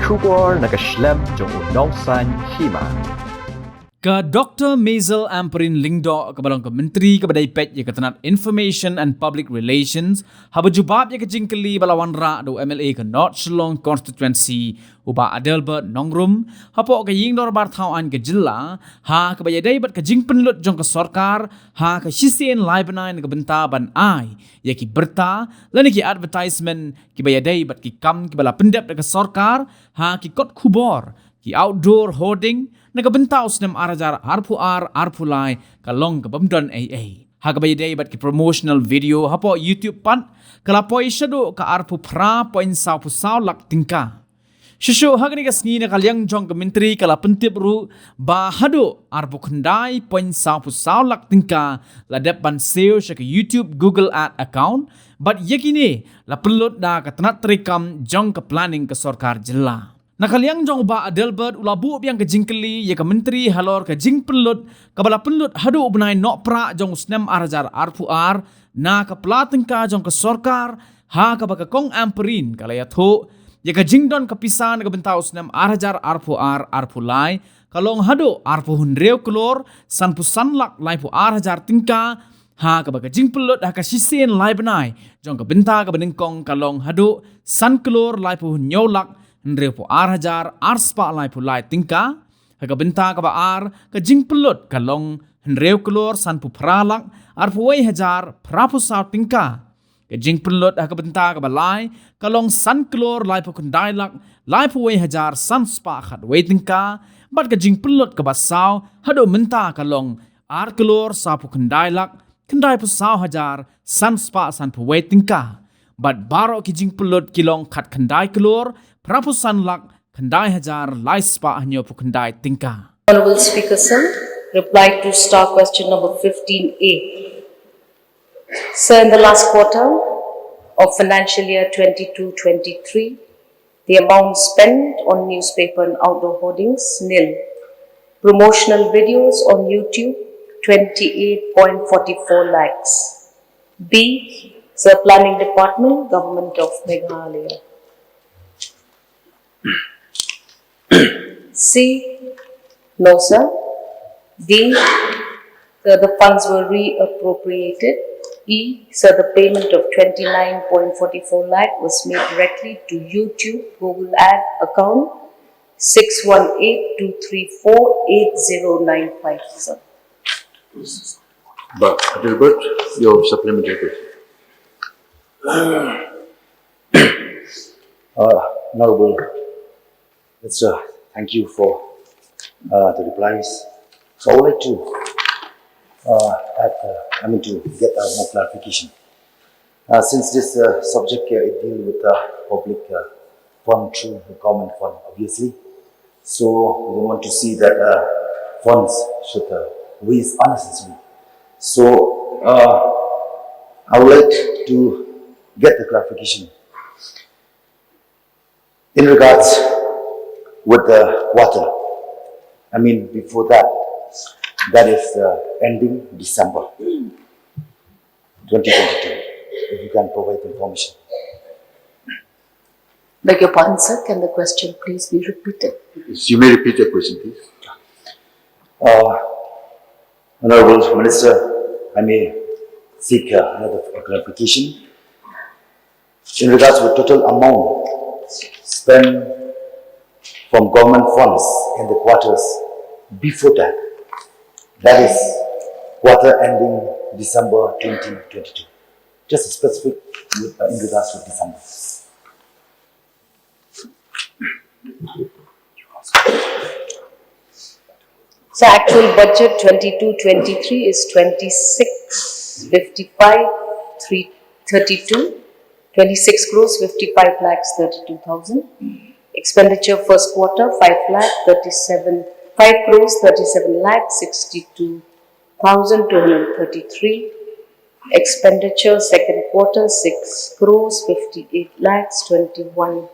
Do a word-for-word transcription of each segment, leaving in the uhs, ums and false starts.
Khubor na ka shlem jong u nongsaiñ hima. Ka Doctor Maisel Ampareen Lyngdoh kaba long ka Myntri kaba dei peit ïa ka tnat Information and Public Relations, haba jubab ïa ka jingkylli ba la wanrah da u M L A ka North Shillong Constituency, u Bah Adelbert Nongrum, hapoh ka Ïing Dorbar Thaw Aiñ ka Jylla, ha kaba ïadei bad ka jingpynlut jong ka sorkar ha ka shisien lai bnai na ka bynta ban ai ïa ki bynta lane ki advertisement kiba ïadei bad ki kam kiba la pyndep da ka sorkar ha ki kot khubor, ki outdoor hoarding, na ka bynta u snem ar hajar arphew ar arphew lai ka long kabym don ei ei. Ha kaba ïadei bad ki promotional video hapoh YouTube pat, ka la poi shaduh ka arphew phra point saw phew saw lak tyngka. Shuh shuh ha kane ka sngi, na ka liang jong ka Myntri ka la pyntip ruh ba haduh arphew khyndai point saw phew saw lak tyngka la dep ban siew sha ka YouTube Google Ad account, bad ïa kine la pynlut da ka tnat treikam jong ka planning ka sorkar jylla. Na ka liang jong u Bah Adelbert, u la buh biang ka jingkylli ïa ka Myntri halor ka jingpynlut kaba la pynlut haduh u bnai Nohprah jong u snem ar hajar arphew ar na ka pla tyngka jong ka sorkar, ha kaba ka Kong Ampareen ka la ïathuh ïa ka jingdon ka pisa na ka bynta u snem ar hajar arphew ar arphew lai ka long haduh arphew hynriew klur sanphew san lak laiphew ar hajar tyngka, ha kaba ka jingpynlut ha ka shisien lai bnai jong ka bynta kaba nyngkong ka long haduh san klur laiphew hynñiew lak hynriewphew ar hajar ar spah laiphew lai tyngka. Ha ka bynta kaba ar, ka jingpynlut ka long hynriew klur sanphew phra lak arphew wei hajar phraphew saw tyngka. Ka jingpynlut ha ka bynta kaba lai ka long san klur laiphew khyndai lak laiphew wei hajar san spah khatwei tyngka, bad ka jingpynlut kaba saw haduh mynta ka long ar klur sawphew khyndai lak khyndaiphew saw hajar san spah sanphew wei tyngka, bad baroh ki jingpynlut ki long khatkhyndai klur phraphew san lak khyndai hajar lai spah hynñiewphew khyndai tyngka. Honorable Speaker, sir, reply to star question number fifteen A. Sir, in the last quarter of financial year twenty-two twenty-three, the amount spent on newspaper and outdoor hoardings, nil. Promotional videos on YouTube, twenty-eight point forty-four lakhs. B, Sir, Planning Department, Government of Meghalaya. C, no, sir. D, sir, the funds were reappropriated. E, sir, the payment of twenty-nine point forty-four lakh was made directly to YouTube Google Ad account six one eight two three four eight zero nine five, sir. Bah Adelbert, your supplementary question. Uh, Honorable Minister, thank you for uh, the replies. So I would like to uh, add, uh, I mean, to get uh, more clarification. Uh, since this uh, subject uh, it deals with uh, public uh, fund through the government fund, obviously, so we don't want to see that uh, funds should uh, waste unnecessarily. So uh, I would like to get the clarification in regards with the quarter. I mean, before that, that is uh, ending December twenty twenty-two. If you can provide the information. Beg your pardon, sir. Can the question please be repeated? Yes, you may repeat your question, please. Uh, Honorable Minister, I may seek uh, another clarification in regards to the total amount spent from government funds in the quarters before that. That is quarter ending December twenty twenty-two. Just a specific uh, in regards to December. So actual budget twenty-two twenty-three is twenty-six fifty-five three thirty-two, twenty-six crores fifty-five lakhs thirty-two thousand. Expenditure first quarter, five lakh thirty-seven, five crores thirty-seven lakh sixty-two thousand two hundred thirty-three. Expenditure second quarter, six crores fifty-eight lakhs twenty-one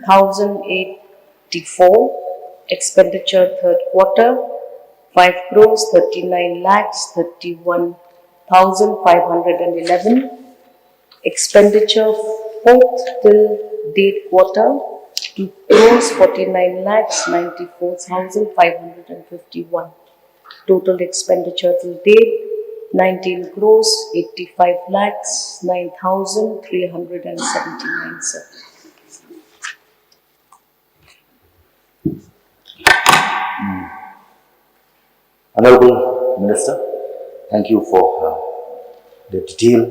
thousand eighty-four. Expenditure third quarter, five crores thirty-nine lakhs thirty-one thousand five hundred and eleven. Expenditure fourth till date quarter, two crores forty-nine lakhs ninety-four thousand five hundred and fifty-one. Total expenditure till date, nineteen crores eighty-five lakhs nine thousand three hundred and seventy-nine, sir. Honorable Minister, thank you for uh, the detail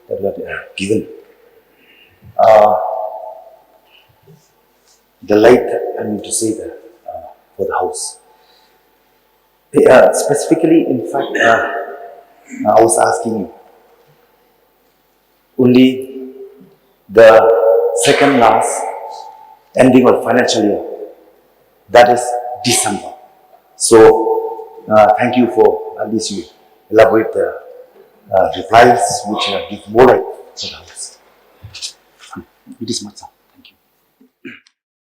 that you have uh, given. Uh, the light, I mean to say, the, uh, for the house. Uh, specifically, in fact, uh, I was asking you only the second last ending of financial year, that is December. So, uh, thank you for at least you elaborate the uh, replies which uh, give more light to the house. It is much, sir. Thank you.